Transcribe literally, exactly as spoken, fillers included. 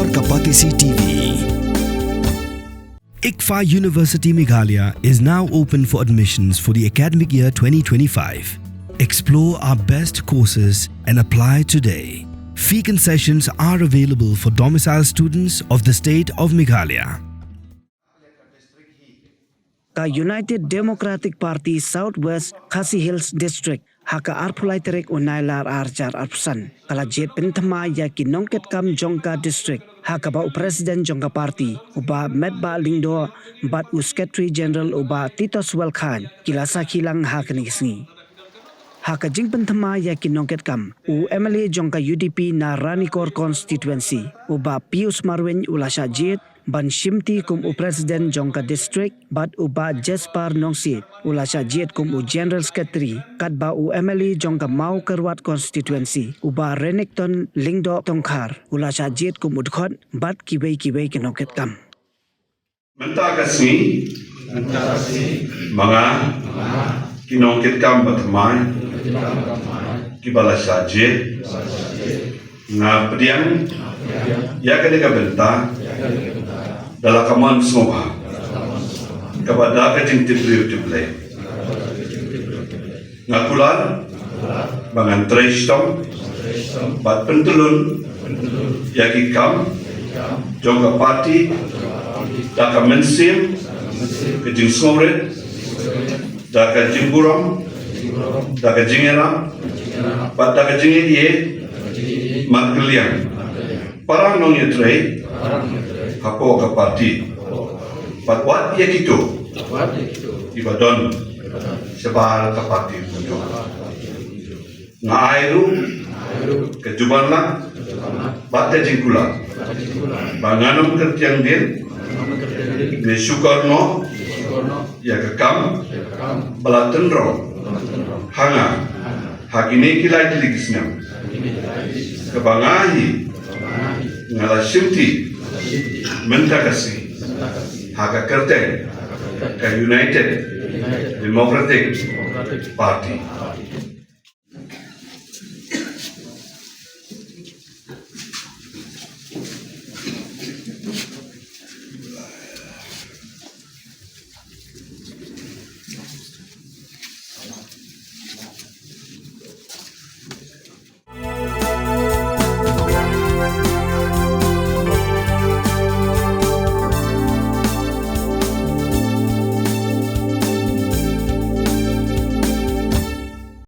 Kapatisi T V. ICFAI University Meghalaya is now open for admissions for the academic year twenty twenty-five. Explore our best courses and apply today. Fee concessions are available for domicile students of the state of Meghalaya. Ka United Democratic Party South West Khasi Hills District ha ka arphew lai tarik u Nailar arhajar arphew san ka la jied pynthama ïa ki nongkitkam jong ka district, ha kaba u president jong ka party u Bah Metbah Lyngdoh bad u secretary general u Bah Titus Wellkhein ki la sakhi lang ha kane ka sngi. Ha ka jingpynthama ïa ki nongkitkam, u M L A jong ka U D P na Ranikor constituency, u Bah Pius Marwein u la shah jied ban shimti kum u president jong ka district, bad u Bah Jasper Nongsiej u la shah jied kum u general secretary, katba u M L A jong ka Mawkyrwat constituency, u Bah Renikton Lyngdoh Tongkhar u la shah jied kum u dkhot, bad kiwei kiwei ki nongkitkam. Mynta ka sngi, ma nga, ki nongkitkam ba thymmai kiba la shah jied, nga pdiang ïa kane ka bynta da la ka mon sngewbha kaba da ka jingtip briew tip Blei. Nga kular ba ngan trei shitom bad pyntylun ïa ki kam jong ka party da ka mynsiem ka jingsngewrit, da ka jingburom, da ka jingïarap, bad da ka jingïeit markylliang para nongïatrei hapoh ka party. Bad wat ïa kito kiba don shabar ka party kumjuh. Nga ai ruh ka jubab lang bad ka jingkular ba ngan ym kyrtiang dien ne shukor noh ïa ka kam ba la tynraw ha nga ha kine ki lai tylli ki snem, kaba nga hi nga la shimti mynta ka sngi ha ka kyrteng ka United Democratic Party.